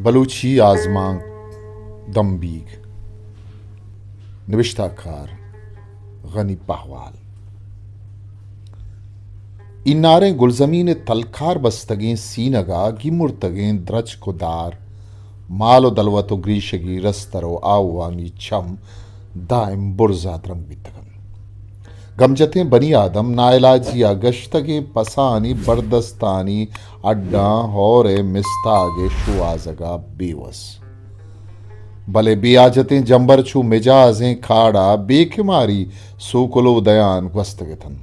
بلوچی آزمانک دمبیگ، نبشتہ کار غنی پہوال۔ ایناریں گلزمین ءِ تلکار بستگیں سینگ ءَ گیمرتگیں درچک ءُ دار، مال ءُ دلوت ءُ گریشگی رستر ءُ آہوانی چم دائم برز ءَ درنگ بیتگ انت۔ گمجتیں بنی آدم ناعلاجی ءَ گشتگیں پسانی بردستانی اڈاں ہور ءِ مستاگ ءِ شوہازگ ءَ بے وس۔ بلے بے حاجتیں جمبر چو مجازیں کاڑ ءَ بے کماری سوکلو دیان گوستگ اتنت۔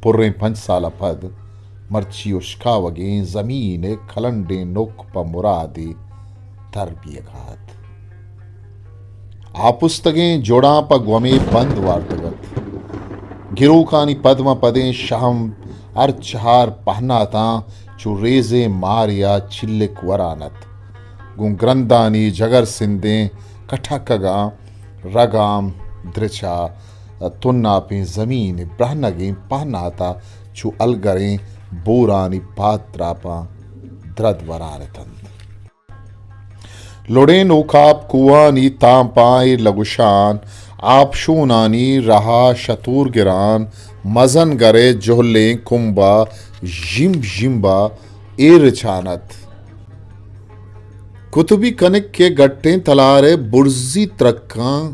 پریں پنچ سال ءَ پد مرچی اشکاوگیں زمین ءِ کلنڈیں نک پہ مرادے تر بیگ ءَ ات۔ آپستگیں جڑاں پہ گومے بند وارتگ ات۔ گروکانی پدماں پدیں شہم ہر چہار پہناتاں چو ریزیں مارے ءَ چلک وران ات۔ گوں گرندانی جگر سندیں کٹکگاں رگام درچ ءَ تناپیں زمین ءِ برہنگیں پہنات ءَ چو الگریں بورانی پاد تراپاں درد وران اتنت۔ لڑیں نوکاپ کوہانی تامپاں ایر لگوشان، آپشونانی رہا شتور گران، مزن گرے جہلیں کمبا ژیمب ژیمبا ایر رچان ات۔ کتبی کنک کہ گٹیں تلار ءِ برزی ترکاں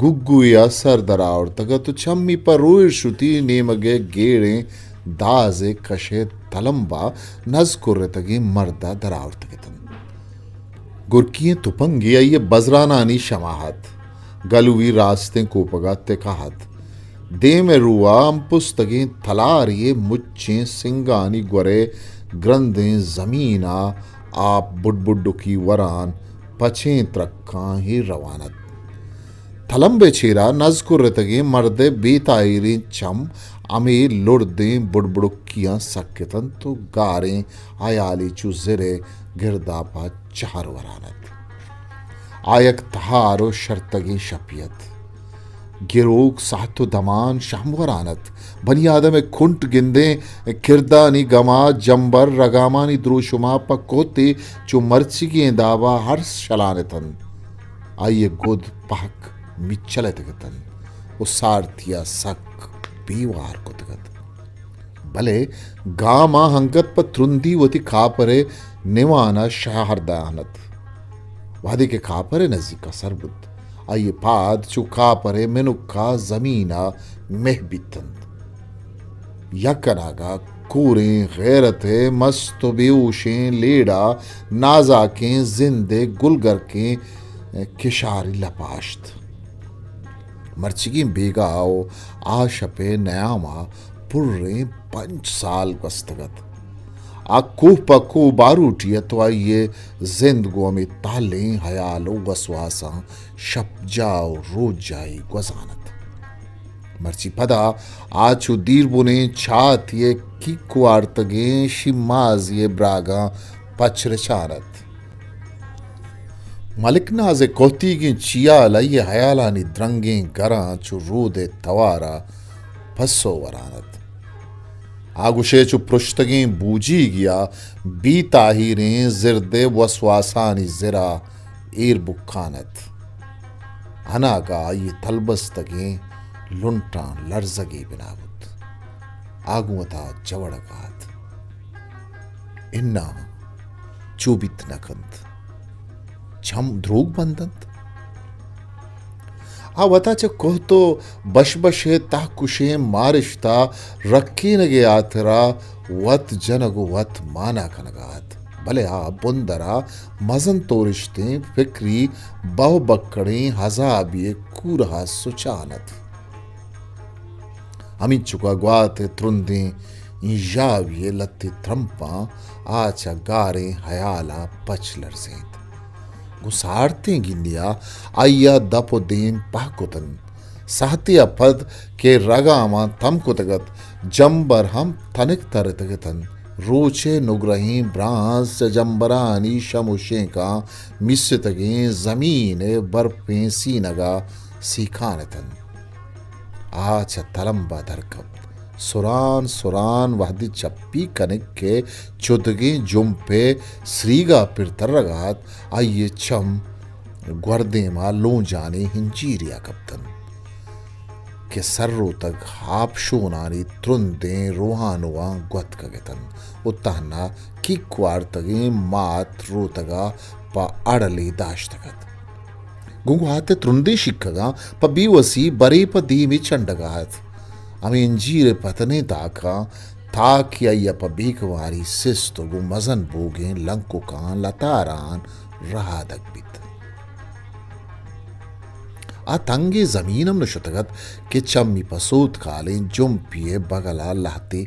گگویا سر در آورتگ ات ءُ چمی پہ روئے شتی نیمگ ءِ گیڑیں داز ءِ کش ءِ تلمبا نز کرتگیں مرد ءَ در آورتگ اتنت۔ گرکی ئیں تپنگے آئی ءِ بزرانانی شما ات۔ گلوی راستیں کوپگ ءَ تکہ ات۔ دیم ءِ رو ءَ ہمپستگیں تلارے ءِ مچیں سنگانی گور ءِ گرندیں زمین ءَ آپ بڈ بڈکی وران پچیں ترکاں ہیر روان ات۔ تلمب ءِ چیرا نز کرتگیں مرد ءِ بے تاہیریں چم ہمے لڑدیں بڑبڑکیاں سک اتنت ءُ گاریں ہیالے چو زر ءِ گرداپ ءَ چہر وران ات۔ آ یک تہار ءُ شرتگیں شپے ات۔ گروک ساہت ءُ دمان شہم وران ات۔ بنی آدم ءِ کنٹ گندیں کردانی گما جمبر رگامانی دروشما پہ کوتے چو مرچیگیں دابا ہرس شلان اتنت۔ آئی ءِ گد پہک مچلتگ اتنت ءُ سارتی ءَ سک بے وار کتگ ات۔ بلے گاماں انگت پہ ترندی وتی کاپر ءِ نوان ءَ شہر دان ات۔ وہدے کہ کاپر ءِ نزیک ءَ سر بوت، آئی ءِ پاد چو کاپر ءِ منک ءَ زمین ءَ مہ بیتنت۔ یک اناگہ کوریں غیرت ءِ مست ءُ بے ہوشیں لیڑ ءَ نازاکیں زند ءِ گلگرکیں کشاری لپاشت۔ مرچیگیں بیگاہ ءُ آ شپ ءِ نیام ءَ پریں پنچ سال گوستگ ات۔ آ کوہ پہ کوہ باروٹی ات ءُ آئی ءِ زند گوں ہمے تالیں ہیال ءُ وسواساں شپ جاہ ءُ روچ جاہی گوزان ات۔ مرچی پدا آ چو دیربنیں چاتی ءِ کیک وارتگیں شیمازی ءِ براگاں پچ رچان ات۔ ملک ناز ءِ کوہتیگیں چیال آئی ءِ ہیالانی درنگیں گراں چو رود ءِ توار ءَ پسو وران ات۔ آ گوشے چو پرشتگیں بوجیگیا بے تاہیریں زرد ءِ وسواسانی زرا ایر بکان ات۔ اناگہ آئی ءِ تلبستگیں لنٹاں لرزگے بنا بوت۔ آ گوں وتا جوڑگ ءَ ات۔ اناں چو بیت نہ کنت۔ چم دروگ بندنت۔ آ وتا چہ کوہت ءُ بش بش ءِ تہکشیں مارشت ءَ رکینگ ءِ ہاترا وت جنگ ءُ وت مانا کنگ ءَ ات، بلے آ بندر ءَ مزن تورشتیں فکری بہو بکڑیں ہزابے ءِ کورہ ءَ سچان ات۔ ہمینچک ءَ گوات ءِ ترندیں ژاوی ءِ لتے ترمپاں آ چہ گاریں ہیال ءَ پچ لرزینت۔ گوں سارتیں گندے ءَ آئی ءَ دپ ءُ دیم پہک کتنت۔ ساہتے ءَ پد کہ رگاماں تم کتگ ات، جمبر ہم تنک ترتگ اتنت۔ روچ ءِ نگرہیں برانز چہ جمبرانی شم ءُ شینکاں میستگیں زمین ءِ برپیں سینگ ءَ سیکان اتنت۔ آ چہ تلمب ءَ در کپت۔ سران سران وہدے چپی کنگ کہ چدگیں جمپ ءِ سریگ ءَ پر ترگ ءَ ات، آئی ءِ چم گوردیم ءَ لونجانی ہنجیرے ءَ کپت انت کہ سر روتگ آپشونانی ترندیں روہانواں گوتکگ ات انت ءُ تہنا کیک وارتگیں مات روتگ ءَ پہ اڑلے داشتگ ات۔ گوں گوات ءِ ترندیں شیکگاں پہ بے وسی برے پہ دیمی چنڈگ ءَ ات۔ ہمے انجیر ءِ پتنیں تاکاں تاکے آئی ءَ پہ بیگواری سست ءُ گوں مزن بوگیں لنککاں لتاراں رہادگ بیت۔ آ تنگیں زمین ہم نہ شتگ ات کہ چمی پہ سوتکالیں جمپی ءِ بگل ءَ لہتے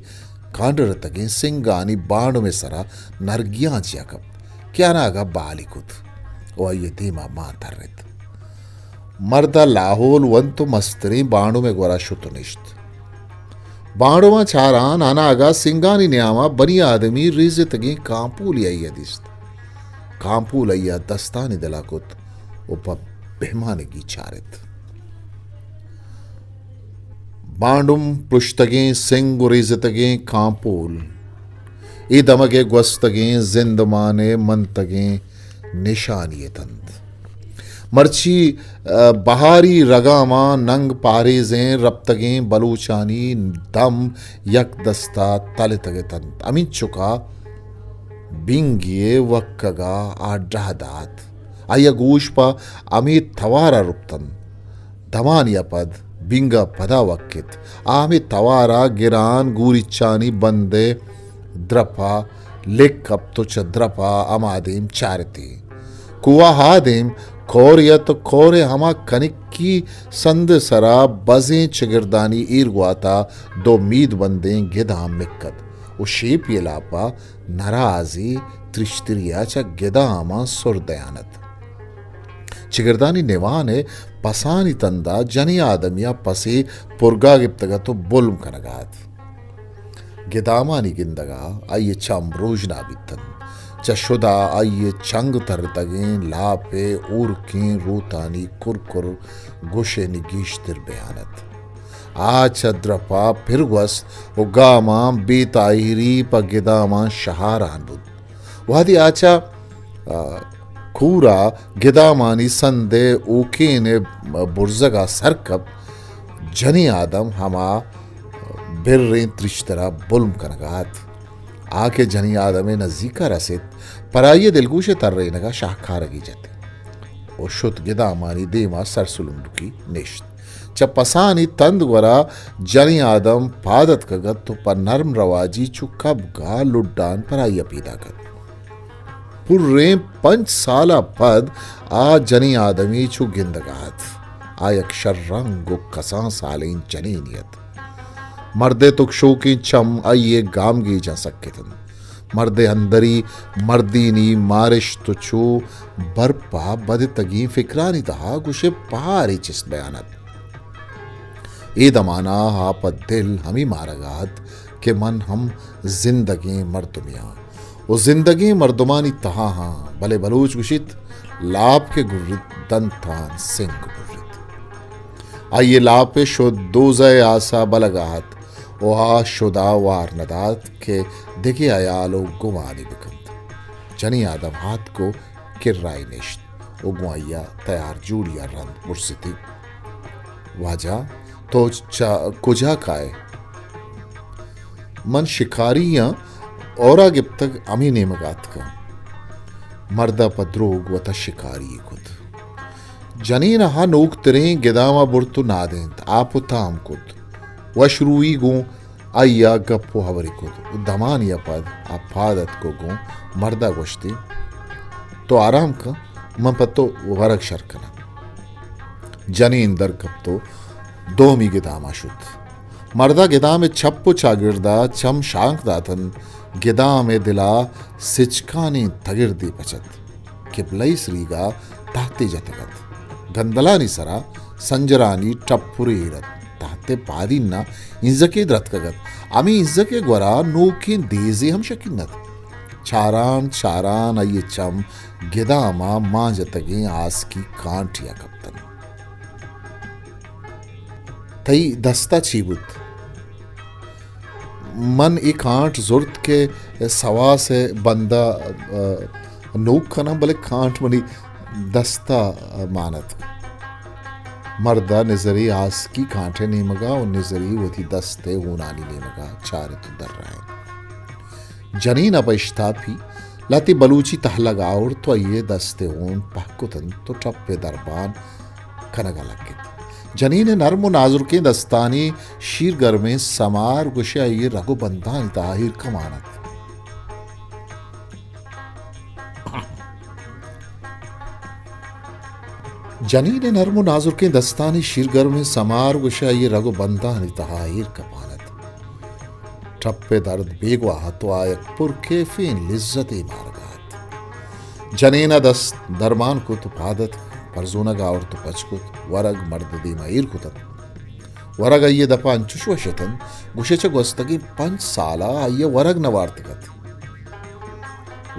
کانڈرتگیں سنگانی بانڈم ءِ سرا نرگیاں چیا کپت کہ اناگہ بالی کت ءُ آئی ءِ دیما مان ترت۔ مرد ءَ لاہول ونت ءُ مستریں بانڈم ءِ گورا شت ءُ نشت۔ بانڈماں چاران اناگہ سنگانی نیاما بنی آدمی ریزتگیں کانپولے آئی ءَ دیست۔ کانپول آئی ءَ دستانی دلا کت ءُ پہ بہمانگی چارت۔ بانڈم پرشتگیں سنگ ءُ ریزتگیں کانپول اے دمگ ءِ گوستگیں زندمان ءِ منتگیں نشانی ات انت۔ مرچی، ء، بہاری رگاماں ننگ پاریزیں رپتگیں بلوچانی دم یک دستا تلتگ ات انت۔ ہمینچکا بینگی ءِ وکگا آ ڈہ دات۔ آئی ءَ گوش پہ ہمے توار ءَ رپت انت۔ دمانے ءَ پد بینگ ءَ پدا وکت۔ آ ہمے توار ءَ گران گوریچانی بند ءِ درپ ءَ لک کپت ءُ چہ درپ ءَ ہما دیم چارتی۔ کوہ ءَ آ دیم کورے ات ءُ کور ءِ ہما کنکی سند ءِ سرا بزیں چگردانی ایر گوات ءَ دو مید بندیں گدام مک ات ءُ شیپی ءِ لاپ ءَ نرازی ترشتری ءَ چہ گداماں سر دیان ات۔ چگردانی نوان ءِ پسانی تندا جنیں آدمی ءَ پسے پرگا گپتگ ات ءُ بلم کنگا ات۔ گدامانی گندگا آئی ءِ چم روژنا بیت انت۔ چہ شدا آئی ءِ چنگ ترتگیں لاپ ءِ ہورکیں روتانی کرکر گوشینی گیشتر بیان ات۔ آ چہ درپا پر گوست ءُ گاماں بے تاہیری پہ گداماں شہاران بوت۔ وہدے آ چہ، آ، کورا گدامانی سند ءِ اوکین ءِ برزگا سر کپت، جنیں آدم ہما بریں ترشترا بلم کنگا ات۔ آ کہ جنیں آدم ءِ نزیکا رست، پر آئی ءِ دلگوش ءِ ترینگا شاہکارگے جت ءُ شت گدامانی دیما سرسلنڈکی نشت۔ چہ پسانی تند گورا جنیں آدم پاد اتکگ ات ءُ پہ نرم رواجی چو کبگا لڈان پر آئی ءَ پیداک ات۔ پریں پنچ سال ءَ پد آ جنیں آدمی چو گندگا ات۔ آ یک شررنگ ءُ کسان سالیں جنینے ات۔ مرد ءِ تکشوکیں چم آئی ءِ گامگیجاں سکت انت۔ مرد ءِ اندری مردینی مارشت ءُ چو برپا بدتگیں فکرانی تہا گوشے پہارے چست بیان ات۔ اے دمانا آ پہ دل ہمے مارگا ات کہ من ہم زندگیں مردمے آں ءُ زندگیں مردمانی تہا آں، بلے بلوچ گوشیت، لاپ کہ گریت، دنتان سنگ بریت۔ آئی ءِ لاپ ءِ شد دوزہ ءِ آسا بلگا ات ءُ آ شدا وار ندات کہ دگہ ہیال ءُ گمانے بکنت۔ جنیں آدم آتک ءُ کرا نشت ءُ گوں آئی ءَ تیار جوڑی ءَ رند پرستی، واجہ، تو چہ کجا کائے؟ من شکاری آں، ہورا گپتگ ہمے نیمگ ءَ اتکاں۔ مرد ءَ پہ دروگ وتا شکاری کت۔ جنین ءَ ہا نوکتریں گدام ءَ برت ءُ نادینت، آپ ءُ تام کت۔ وش روئی گوں آئی ءَ گپ ءُ ہبرے کت ءُ دمانے ءَ پد آ پاد اتک ءُ گوں مرد ءَ گوشتی، تو آرام کن، من پہ تو ورگ شر کناں۔ جنین در کپت ءُ دومی گدام ءَ شت۔ مرد ءَ گدام ءِ چپ ءُ چاگرد ءَ چم شانک داتنت، گدام ءِ دل ءَ سچکانیں تگردے پچ ات۔ کبلہ ءِ سریگ ءَ تہتے جتگ ات۔ گندلانی سرا سنجرانی ٹپرے ایر ات۔ تہت ءِ پادیناں اینزکے درتکگ ات۔ ہمے اینزک ءِ گورا نوکیں دیزے ہم شکین ات۔ چاران چاران آئی ءِ چم گدام ءَ مان جتگیں آسکی کانٹے ءَ کپتنت۔ تئی دست ءَ چی بوت؟ من اے کانٹ زرت کہ سواس ءِ بند ءَ، آ، نوک کناں، بلے کانٹ منی دست ءَ مان اتک۔ مرد ءَ نزری آسکی کانٹ ءِ نیمگ ءَ ءُ نزری وتی دست ءِ ہونانی نیمگ ءَ چارت ءُ درائینت۔ جنین ءَ پہ اشتاپی لہتے بلوچی تہلگ آورت ءُ آئی ءِ دست ءِ ہون پہک کت انت ءُ ٹپ ءِ دربان کنگ ءَ لگت۔ جنین ءِ نرم ءُ نازرکیں دستانی شیرگرمیں سمار گوشے آئی ءِ رگ ءُ بندانی تہا ایر کمان ات۔ جنین ءِ نرم ءُ نازرکیں دستانی شیرگرمیں سمار گوشے آئی ءِ رگ ءُ بندانی تہا ایر کمان ات۔ ٹپ ءِ درد بیگواہ ات ءُ آ یک پرکیفیں لذتے مارگ ءَ ات۔ جنین ءَ دست درمان کت ءُ پاد اتک، پرزونگ آورت ءُ پچ کت، ورگ مرد ءِ دیم ءَ ایر کت انت۔ ورگ آئی ءِ دپ ءَ انچش وش اتنت، گوشے چہ گوستگیں پنچ سال ءَ آئی ءَ ورگ نہ وارتگ ات۔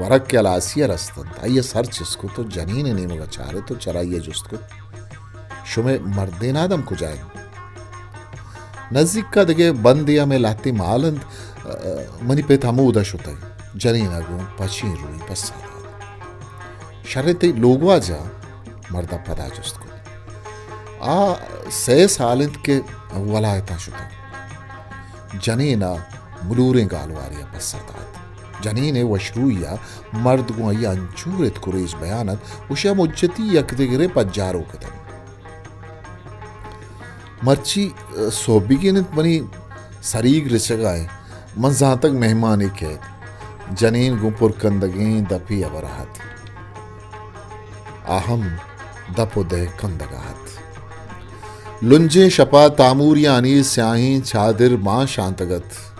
ورگ کہ ہلاسی ءَ رست انت، آئی ءَ سر چست کت ءُ جنین ءِ نیمگ ءَ چارت ءُ چرائی ءَ جست کت، شمئے مردین آدم کجا انت؟ نزیک ءَ دگہ بندے ءَ مئے لہتیں مال انت، منی پت ہمودا شتگ۔ جنین ءَ گوں پچیں روی پسہ دات۔ شریں تئی لوگواجہ؟ مرد ءَ پدا جست کت۔ آ سئے سال انت کہ ولایتاں شتگ۔ جنین ءَ ملوریں گالوارے ءَ پسہ دات۔ جنین ءِ وشروئی ءَ مرد گوں آئی ءَ انچو رتک ءُ ریچ بیان ات، گوشے آ مجتی یکدگرے پجاروک اتنت۔ مرچی، ء، سہبیگین انت، منی سریگ رچگ ءَ انت۔ من زانتگ مہمانے کئیت۔ جنین گوں پر کندگیں دپے ہبر ءَ ات۔ آ ہم دپ ءُ دئے کندگ ءَ ات۔ لنجیں شپ ءَ تاموریانی سیاہیں چادر مان شانتگ ات۔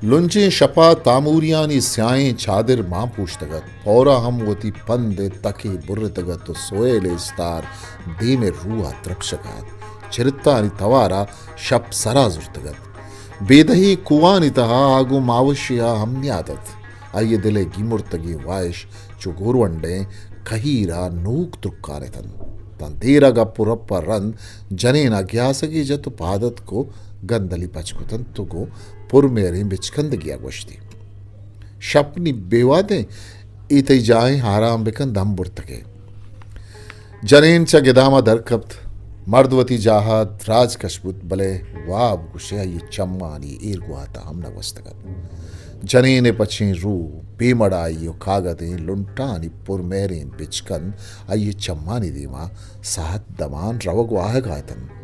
لنجیں شپ ءَ تاموریانی سیاہیں چادر مان پوشتگ ات۔ پورا ہم وتی پند ءِ تکے برتگ ات ءُ سویل ءِ استار دیم ءِ روح ءَ ترپشگ ءَ ات۔ چرتانی توار ءَ شپ سر ءَ زرتگ ات۔ بیدہیں کوہانی تہا آ گوں ماوشے ءَ ہم نیاد ات۔ آئی ءِ دل ءِ گیمرتگیں واہش چو گورونڈیں کہیر ءَ نوک ترکان اتنت۔ تاں دیر ءَ گپ ءُ رپ ءَ رند جنین ءَ گیاسگے جت ءُ پاد اتک ءُ گندلی پچ کت انت ءُ گوں پر مہریں بچکندگے ءَ گوشتی، شپ نی بے وہدیں، اے تئی جاہیں آرام بکن، دم برتگ ئے۔ جنین چہ گدام ءَ در کپت۔ مرد وتی جاہ ءَ دراج کش بوت، بلے واب گوشے آئی ءِ چمانی ایر گوات ءَ ہم نہ گوستگ ات۔ جنین ءِ پچیں روح، بے مڑائی ءُ کاگدیں لنٹانی پرمہریں بچکند آئی ءِ چمانی دیم ءَ ساہت دمان روگ ءُ آہگ ءَ اتنت۔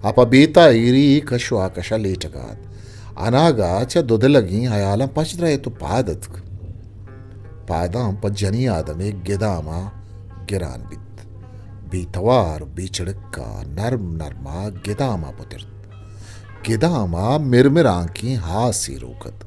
آ پہ بے تاہیری اے کش ءُ آ کش ءَ لیٹگ ءَ ات۔ اناگہ چہ دودلگیں ہیالاں پچ درائت ءُ پاد اتک۔ پاداں پہ جنی آدمے گدام ءَ گران بیت۔ بے توار ءُ بے چڑک ءَ نرم نرم ءَ گدام ءَ پترت۔ گدام ءَ مرمرانکیں ہاسے روک ات۔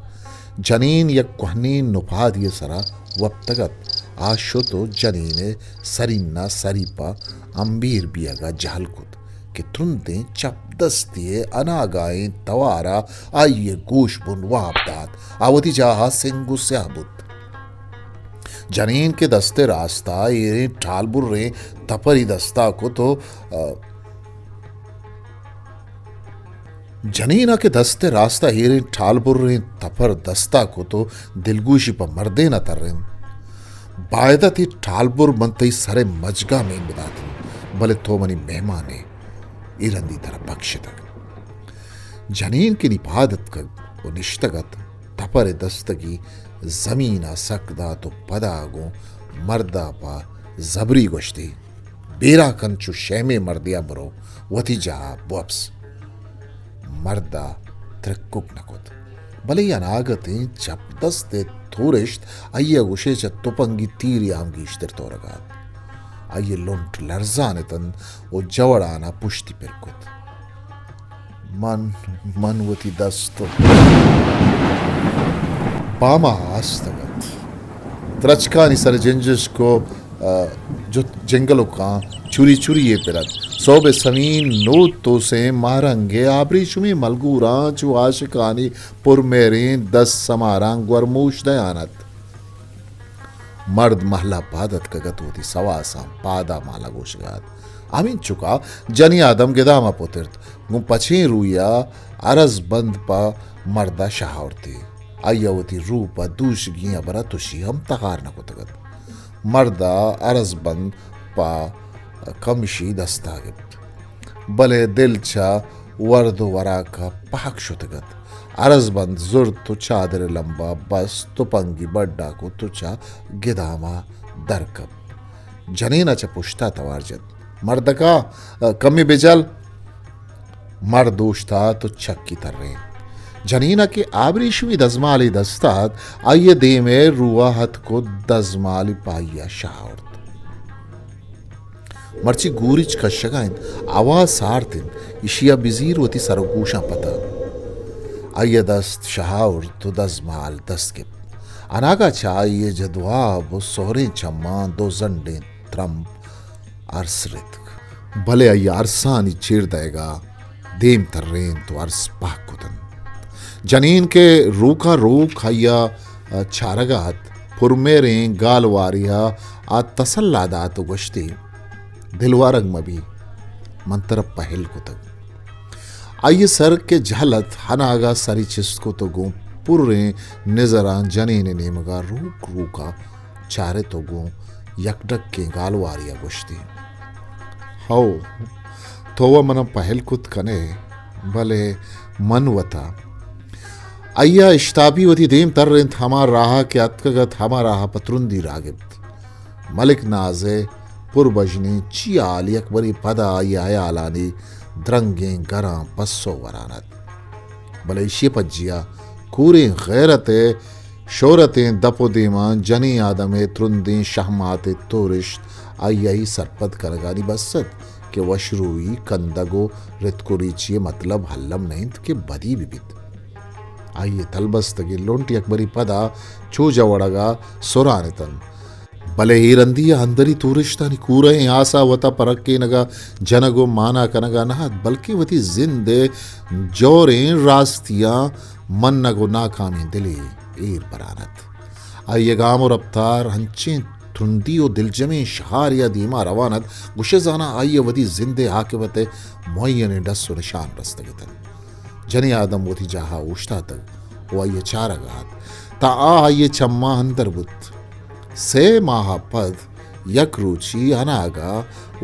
جنین یک کوہنیں نپادی ءِ سرا وپتگ ات۔ آ شت ءُ جنین ءِ سرین ءَ سری پہ امبیر بیگ ءَ جہل کت کہ ترندیں چپ دستی ءِ اناگاہیں توار ءَ آئی ءِ گوش بن واب دات۔ آ وتی جاہ ءَ سنگ ءُ سیاہ بوت۔ جنین کہ دست ءِ راست ءَ ایریں ٹالبریں تپری دست ءَ کت ءُ، آ، جنین ءَ کہ دست ءِ راست ءَ ایریں ٹالبریں تپر دست ءَ کت ءُ دلگوشی پہ مردین ءَ ترینت، باید ات اے ٹالبر من تئی سر ءِ مجگ ءَ مین بداتیں، بلے تو منی مہمان ئے، اے رندی ترا بکشتگ۔ جنین کہ نی پاد اتکگ ءُ نشتگ ات، تپر ءِ دستگی زمین ءَ سک دات ءُ پدا گوں مرد ءَ پہ زبری گوشتی، بیرا کن چو شیمیں مردے ءَ برو وتی جاہ ءَ بوپس۔ مرد ءَ ترکگ نہ کت، بلے اناگتیں چپ دست ءِ تورشت آئی ءَ گوشے چہ تپنگی تیرے ءَ ہم گیشتر تورگ ءَ ات۔ آئی ءِ لنٹ لرزان اتنت ءُ جوڑان ءَ پشتی پر کت۔ من، من وتی دست بام ءَ آستگ ات۔ درچکانی سر ءَ جنجشک ءُ، آ، جت جنگلوکاں چری چری ءَ پر ات۔ سہب ءِ سمین نود توسیں ماہرنگ ءِ آبریشمیں ملگوراں چو عاشقانی پرمہریں دست سماراں گورموش دیان ات۔ مرد مہلا پاد اتکگ ات، وتی سواساں پادا مالا گوشگ ءَ ات۔ ہمینچکا جنی آدم گدام ء پترت، گوں پچیں روی ء ارزبند پہ مرد ء شہ آورتی۔ آئی ء وتی روپ ء دوشگی ء برا تشی ہم تہار نہ کتگ ات۔ مرد ء ارزبند پہ کمشی دست ء گپت، بلے دل چہ ورد و وراک ء پہک شتگ ات۔ ارزبند زرت و چادر ء لمب ء بست، تپنگی بڈ ء کت و چہ گدام ء در کپت۔ جنین ء چہ پشت ء توار جت، مردکا، کمے بجل۔ مرد اوشتات و چکی ترینت۔ جنین ء کہ آبریشمی دزمالے دست ات، آئی ء دیم ء رو ء اتک و دزمالی پہ آئی ء شہ آورت۔ مرچی گوریچ کشگ ء انت، ہوا سارت انت، ایشی ء بزیر وتی سر و گوشاں پتہ۔ آئی ء دست شہ آورت و دزمال دست گپت۔ اناگہ چہ آئی ء جدواب و سہریں چماں دو زنڈیں ترمپ ارس رتک۔ بلے آئی ء ارسانی چیر دئیگ ء دیم ترینت و ارس پہک کتنت۔ جنین کہ روکا روک آئی ء چارگ ء ات، پرمہریں گالواری ء آ تسلا دات و گوشتی، دلوارگ مہ بی، من ترا پہل کتگ۔ آئی ء سر کہ جہل ات، ہناگہ سری چست کت و گوں پریں نزراں جنین ء نیمگا روک روکا چارت و گوں یک ڈکیں گالواری ء گوشتی، ہو، تو و منا پہل کت کنے، بلے من وتا۔ آئی ء اشتاپی وتی دیم ترینت، ہما راہ ء کہ اتکگ ات، ہما راہ ء پہ ترندی راہ گپت۔ ملک ناز ء پربژنیں چی حال یک برے پدا آئی ء ہیالانی درنگیں گراں پسو وران ات۔ بلے ایشی ء پجیا کوریں غیرت ء شہرتیں دپ و دیماں جنیں آدم ء ترندیں شہمات ء تورشت آئی ء سرپد کنگانی بس ات کہ وشروئی، کندگ و رتک و ریچی ء مطلب الم نہ انت کہ بدی بہ بیت۔ آئی ء تلبستگیں لنٹ یک برے پدا چو جوڑگ ء سران اتنت۔ بلے اے رندی ء اندری تورشتانی کورہیں آس ء وتا پرکینگ ء جنگ و مانا کنگ ء نہ ات، بلکیں وتی زند ء جوریں راستیاں منگ و ناکامیں دلے ایر بران ات۔ آئی ء گام و رپتار انچیں ترندی و دلجمیں شہارے ء دیما روان ات، گوشے زاناں آئی ء وتی زند ء عاقبت ء معینیں ڈس و نشان رستگ اتنت۔ جنیں آدم وتی جاہ ء اوشتاتگ و آئی ء چارگ ء ات، تاں آ آئی ء چماں اندر بوت۔ سے ماہ ء پد یک روچی اناگہ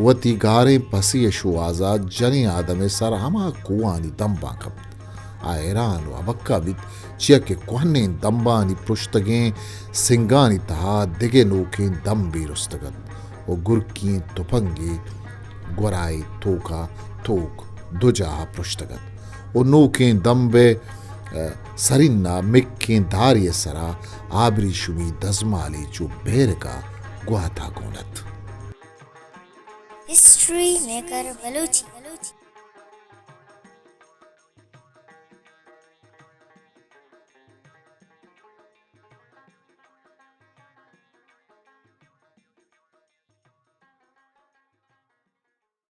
وتی گاریں پسے ء شوہاز ء جنیں آدم ء سر ہما کوہانی دمباں کپت۔ آ حیران و ہبکہ بیت، چیا کہ کوہنیں دمبانی پرشتگیں سنگانی تہا دگہ نوکیں دمبے رستگ ات و گرکیں تپنگے گورائے توکا توک دو جاہ پرشتگ ات و نوکیں دمب ء سرین ء مکیں دارے ء سرا آبریشمی دزمالے چو بیرک ء گواتا گون ات۔ History maker Balochi.